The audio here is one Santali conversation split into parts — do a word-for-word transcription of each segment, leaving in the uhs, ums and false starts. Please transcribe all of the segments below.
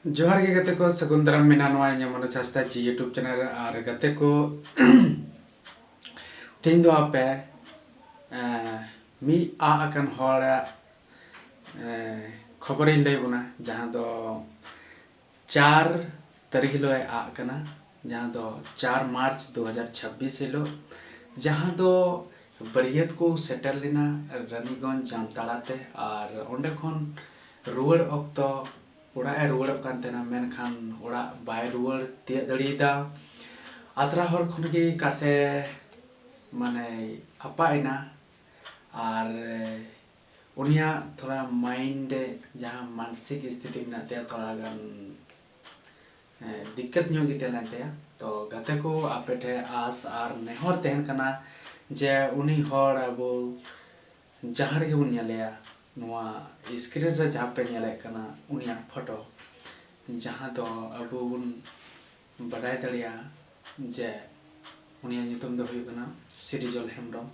ᱡᱚᱦᱟᱨ ᱜᱮ ᱜᱟᱛᱮ ᱠᱚ, ᱥᱟᱹᱜᱩᱱ ᱫᱟᱨᱟᱢ ᱢᱮᱱᱟᱜᱼᱟ ᱱᱚᱣᱟ ᱤᱧᱟᱹᱜ ᱢᱚᱱᱳᱡᱽ ᱦᱟᱸᱥᱫᱟ ᱡᱤ YouTube ᱪᱮᱱᱮᱞ ᱨᱮ᱾ ᱟᱨ ᱜᱟᱛᱮ ᱠᱚ, ᱛᱮᱦᱮᱧ ᱫᱚ ᱟᱯᱮ, ᱮᱸ, ᱢᱤᱫ ᱟᱜ ᱟᱠᱟᱱ ᱦᱚᱲᱟᱜ, ᱮᱸ, ᱠᱷᱚᱵᱚᱨᱤᱧ ᱞᱟᱹᱭ ᱵᱚᱱᱟ, ᱡᱟᱦᱟᱸ ᱫᱚ ᱪᱟᱨ ᱛᱟᱹᱨᱤᱠᱷ ᱦᱤᱞᱳᱜ ᱮ ᱟᱜ ᱠᱟᱱᱟ, ᱡᱟᱦᱟᱸ ᱫᱚ ᱪᱟᱨ ᱢᱟᱨᱪ ᱫᱩ ᱦᱟᱡᱟᱨ ᱪᱷᱟᱵᱵᱤᱥ ᱦᱤᱞᱳᱜ, ᱡᱟᱦᱟᱸ ᱫᱚ ᱵᱟᱹᱨᱭᱟᱹᱛ ᱠᱚ ᱥᱮᱴᱮᱨ ᱞᱮᱱᱟ ᱨᱟᱱᱤᱜᱚᱸᱡᱽ ᱡᱟᱢᱛᱟᱲᱟ ᱛᱮ, ᱟᱨ ᱚᱸᱰᱮ ᱠᱷᱚᱱ ᱨᱩᱣᱟᱹᱲ ᱚᱠᱛᱚ ᱚᱲᱟᱜ ᱮ ᱨᱩᱣᱟᱹᱲᱚᱜ ᱠᱟᱱ ᱛᱟᱦᱮᱱᱟ, ᱢᱮᱱᱠᱷᱟᱱ ᱚᱲᱟᱜ ᱵᱟᱭ ᱨᱩᱣᱟᱹᱲ ᱛᱤᱭᱟᱹᱜ ᱫᱟᱲᱮᱭᱟᱫᱟ᱾ ᱟᱛᱨᱟ ᱦᱚᱨ ᱠᱷᱚᱱ ᱜᱮ ᱠᱟᱥᱮ ᱢᱟᱱᱮ ᱟᱯᱟᱜ ᱮᱱᱟ᱾ ᱟᱨ ᱩᱱᱤᱭᱟᱜ ᱛᱷᱚᱲᱟ mind ᱮ, ᱡᱟᱦᱟᱸ ᱢᱟᱱᱥᱤᱠ ᱥᱛᱷᱤᱛᱤ ᱢᱮᱱᱟᱜ ᱛᱟᱭᱟ, ᱛᱷᱚᱲᱟ ᱜᱟᱱ, ᱮ, ᱫᱤᱠᱠᱟᱛ ᱧᱚᱜ ᱜᱮ ᱛᱟᱦᱮᱸ ᱞᱮᱱ ᱛᱟᱭᱟ᱾ ᱛᱚ ᱜᱟᱛᱮ ᱠᱚ, ᱟᱯᱮ ᱴᱷᱮᱱ ᱟᱥ ᱟᱨ ᱱᱮᱦᱚᱨ ᱛᱟᱦᱮᱱ ᱠᱟᱱᱟ ᱡᱮ ᱩᱱᱤ ᱦᱚᱲ ᱟᱵᱚ ᱡᱟᱦᱟᱸ ᱨᱮᱜᱮ ᱵᱚᱱ ᱧᱮᱞᱮᱭᱟ, ᱱᱚᱣᱟ screen ᱨᱮ ᱡᱟᱦᱟᱸ ᱯᱮ ᱧᱮᱞᱮᱫ ᱠᱟᱱᱟ ᱩᱱᱤᱭᱟᱜ ᱯᱷᱳᱴᱳ, ᱡᱟᱦᱟᱸ ᱫᱚ ᱟᱵᱚ ᱵᱚᱱ ᱵᱟᱰᱟᱭ ᱫᱟᱲᱮᱭᱟᱜᱼᱟ ᱡᱮ ᱩᱱᱤᱭᱟᱜ ᱧᱩᱛᱩᱢ ᱫᱚ ᱦᱩᱭᱩᱜ ᱠᱟᱱᱟ ᱥᱤᱨᱤᱡᱚᱞ ᱦᱮᱢᱵᱨᱚᱢ᱾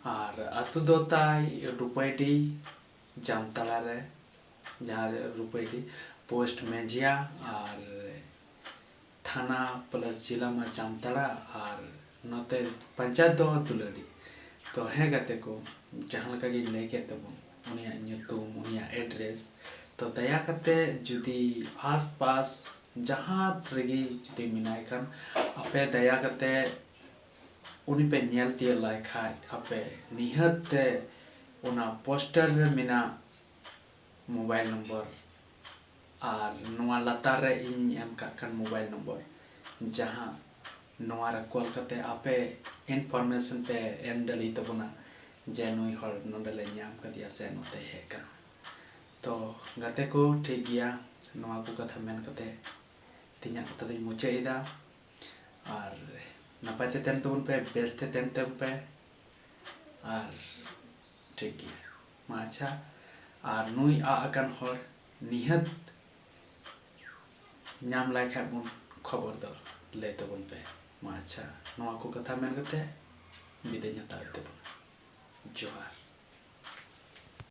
ᱟᱨ ᱟᱹᱛᱩ ᱫᱚ ᱛᱟᱭ ᱨᱩᱯᱟᱹᱭᱰᱤ ᱡᱟᱢᱛᱟᱲᱟ ᱨᱮ, ᱡᱟᱦᱟᱸ ᱨᱮ ᱨᱩᱯᱟᱹᱭᱰᱤ, ᱯᱳᱥᱴ ᱢᱮᱡᱷᱤᱭᱟ, ᱟᱨ ᱛᱷᱟᱱᱟ plus ᱡᱮᱞᱟ ᱢᱟ ᱡᱟᱢᱛᱟᱲᱟ, ᱟᱨ ᱱᱚᱛᱮ ᱯᱚᱧᱪᱟᱭᱮᱛ ᱫᱚ ᱫᱩᱞᱟᱹᱰᱤ᱾ ᱛᱚ ᱦᱮᱸ ᱜᱟᱛᱮ ᱠᱚ, ᱡᱟᱦᱟᱸ ᱞᱮᱠᱟ ᱜᱤᱧ ᱞᱟᱹᱭ ᱠᱮᱫ ᱛᱟᱵᱚᱱ, ᱩᱱᱤᱭᱟᱜ ᱧᱩᱛᱩᱢ, ᱩᱱᱤᱭᱟᱜ address, ᱛᱚ ᱫᱟᱭᱟ ᱠᱟᱛᱮ ᱡᱩᱫᱤ ᱟᱥᱯᱟᱥ ᱡᱟᱦᱟᱸ ᱨᱮᱜᱮ ᱡᱩᱫᱤ ᱢᱮᱱᱟᱭ ᱠᱷᱟᱱ, ᱟᱯᱮ ᱫᱟᱭᱟ ᱠᱟᱛᱮ ᱩᱱᱤ ᱯᱮ ᱧᱮᱞ ᱛᱤᱭᱳᱜ ᱞᱟᱭ ᱠᱷᱟᱡ, ᱟᱯᱮ ᱱᱤᱦᱟᱹᱛ ᱛᱮ ᱚᱱᱟ ᱯᱳᱥᱴᱟᱨ ᱨᱮ ᱢᱮᱱᱟᱜ ᱢᱳᱵᱟᱭᱤᱞ ᱱᱚᱢᱵᱚᱨ ᱟᱨ ᱱᱚᱣᱟ ᱞᱟᱛᱟᱨ ᱨᱮ ᱤᱧᱤᱧ ᱮᱢ ᱠᱟᱜ ᱠᱟᱱ ᱢᱳᱵᱟᱭᱤᱞ ᱱᱚᱢᱵᱚᱨ, ᱡᱟᱦᱟᱸ ᱱᱚᱣᱟ ᱨᱮ ᱠᱚᱞ ᱠᱟᱛᱮ ᱟᱯᱮ information ᱯᱮ ᱮᱢ ᱫᱟᱲᱮ ᱛᱟᱵᱚᱱᱟ ᱡᱮ ᱱᱩᱭ ᱦᱚᱲ ᱱᱚᱰᱮ ᱞᱮ ᱧᱟᱢ ᱠᱟᱫᱮᱭᱟ ᱥᱮ ᱱᱚᱛᱮ ᱦᱮᱡ ᱠᱟᱱᱟ᱾ ᱛᱚ ᱜᱟᱛᱮ ᱠᱚ, ᱴᱷᱤᱠ ᱜᱮᱭᱟ, ᱱᱚᱣᱟ ᱠᱚ ᱠᱟᱛᱷᱟ ᱢᱮᱱ ᱠᱟᱛᱮ ᱛᱮᱦᱮᱧᱟᱜ ᱠᱟᱛᱷᱟ ᱫᱚᱧ ᱢᱩᱪᱟᱹᱫ ᱮᱫᱟ᱾ ᱟᱨ ᱱᱟᱯᱟᱭ ᱛᱮ ᱛᱟᱦᱮᱱ ᱛᱟᱵᱚᱱ ᱯᱮ, ᱵᱮᱥ ᱛᱮ ᱛᱟᱦᱮᱱ ᱛᱟᱵᱚᱱ ᱯᱮ᱾ ᱟᱨ ᱴᱷᱤᱠ ᱜᱮᱭᱟ, ᱢᱟ ᱟᱪᱪᱷᱟ, ᱟᱨ ᱱᱩᱭ ᱟᱜ ᱟᱠᱟᱱ ᱦᱚᱲ ᱱᱤᱦᱟᱹᱛ ᱧᱟᱢ ᱞᱟᱭ ᱠᱷᱟᱡ ᱵᱚᱱ ᱠᱷᱚᱵᱚᱨ ᱫᱚ ᱞᱟᱹᱭ ᱛᱟᱵᱚᱱ ᱯᱮ᱾ ᱢᱟ ᱟᱪᱪᱷᱟ, ᱱᱚᱣᱟ ᱠᱚ ᱠᱟᱛᱷᱟ ᱢᱮᱱ ᱠᱟᱛᱮ ᱵᱤᱫᱟᱹᱧ ᱦᱟᱛᱟᱣᱮᱫ ᱛᱟᱵᱚᱱᱟ᱾ ᱡᱚᱦᱟᱨ᱾